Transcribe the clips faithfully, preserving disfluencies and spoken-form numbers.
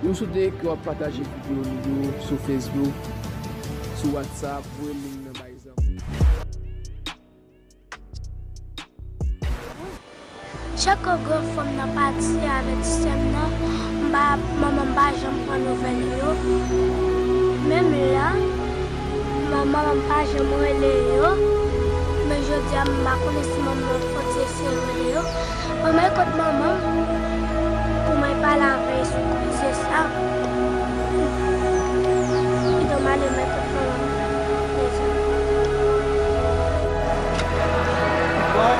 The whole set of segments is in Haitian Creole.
Nou swete ke w ap pataje videyo nou yo sou Facebook, sou WhatsApp, voye link nan bay zanmi. Chak gran frè m nan pati avè ti sè m nan, m pa, manman m pa janm pran nouvèl yo. Menm la, manman m pa janm rele yo. Men jodi a, m pa konnen si manman m fòk eseye rele yo. Manman, e kot manman m? Pou mwen pale avè l sou koze sa. Kidon m ale, mwen kot manman m. Bon.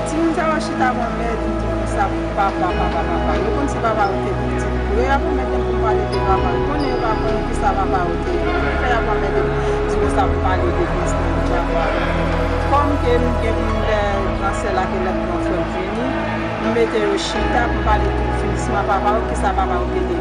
Timoun sa yo chita pou anmède m tou konsa pou papa, papa, papa. Yo konn si papa yo te pitit. Yo y ap anmède m pou m pale de papa. Yo konnen yo pa konn kisa papa yo te ye. Yo fè y ap anmède m di konsa pou m pale de biznis papa. Kòm ke m gen pou m lè gran sè la ke lè gran frè m vini, m mete yo chita pou m pale tout finisman papa yo, kisa papa yo te ye.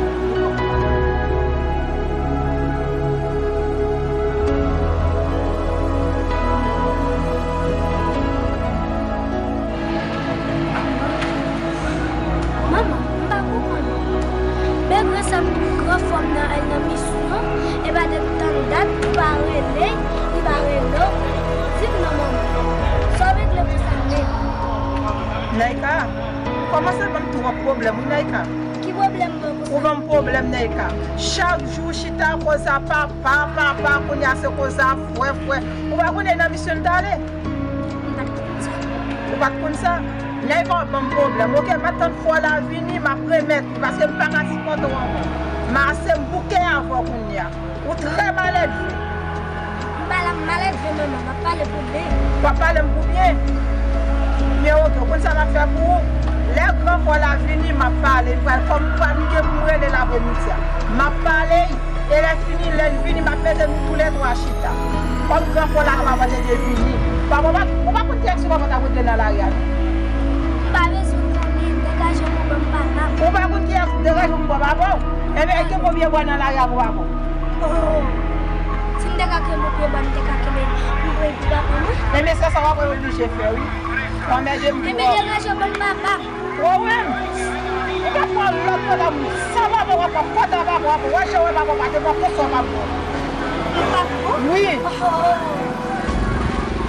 Manman, m pa konprann. Men gran sè m, gran frè m nan al nan misyon, e pa de tann dat, li pa rele, li pa rele w. Di m non, manman. Sa w regle pou sa, men. Naïka, ou kòmanse ban m twòp pwoblèm, wi, Naïka. Ki pwoblèm mwen pou sa? Ou ban m pwoblèm, Naïka. Chak jou ou chita koz a papa, papa, kounye a se koz a frè, frè. Ou pa konnen nan misyon l t ale? M pa t konn sa. Ou pa t konn sa? Naïka, w ap ban m pwoblèm. Oke, m ap tann fwa w la vini, m ap remèt li, paske m pa ka sipòte w ankò. M ase, m bouke avè w kounye a. Ou trè malèdve. M pa la, m malèdve, manman. M ap pale pou byen. W ap pale m pou byen? Byen, oke. Ou konn sa m ap fè pou ou? Lè gran frè w la vini, m ap pale. Li pral, kòm m pral, m gen pou m rele l apremidi a. M ap pale, e lè fini, lè l vini, m ap mete nou toulètwa chita. Kòm gran frè w la, m ap mande de vini. Papa, ou pa, ou pa konn ki aksyon papa ta pote nan lari a, non? M pa bezwen konnen, degaje w pou ban m papa m. Ou pa konn ki aksyon, degaje w pou ban papa w? Ebyen, gen konbyen bwa nan lari a pou papa w? Oh. Si m te ka kenbe pye bwa, m te ka kenbe, m pran pou papa mwen. Ebyen, se sa w ap oblije fè, wi. W anmède m twòp. Ebyen, degaje w ban m papa m. Ou wè m? Ou pa pran lòt kote m. San papa w ap pran kòt a papa w ap wè jan wè papa w pa te pran kòt sa w pa pran. M pa pran? Wi. Oh.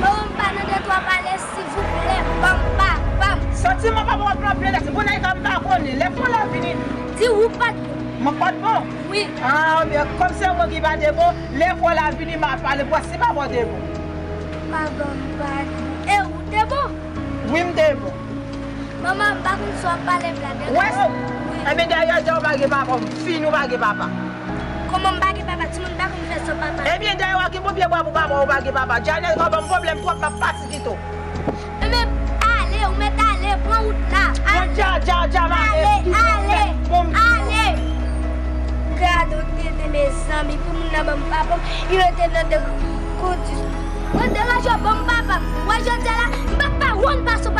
Bon, m pa nan de twa pale, silvouplè, ban m papa m. Santiman papa w ap pran pye la, se pou nèg la m pa konnen. Lè fwa la vini. Di ou pa t bon. Mwen pa t bon? Wi. Ah, byen, kòm se mwen ki pa te bon, lè fwa la vini, m a pale pou wè si papa w te bon. Papa m pa t bon. E ou te bon? Wi, m te bon. Manman, m pa konn sa w ap pale m la, degaje. Wè? Wi. Ebyen, dayè, dayè, ou pa gen papa, ou fin ou pa gen papa. Kòman m pa gen papa? Timoun pa konn fè san papa. Ebyen, dayè, w a gen bon pye bwa pou papa, ou pa gen papa. Janèl, ou ban m pwoblèm twòp, m ap pati kite w. Ebyen, ale, ou mèt ale, pran wout la. Bon, dja, dja, dja, m ale. Ale, ale, ale. Gade w tenten, mezanmi, pou moun nan ban m papa m, li rete nan de kondisyon. Mwen degaje w ban m papa m. Wè, jodi a la, m pa ka wonn pase w pa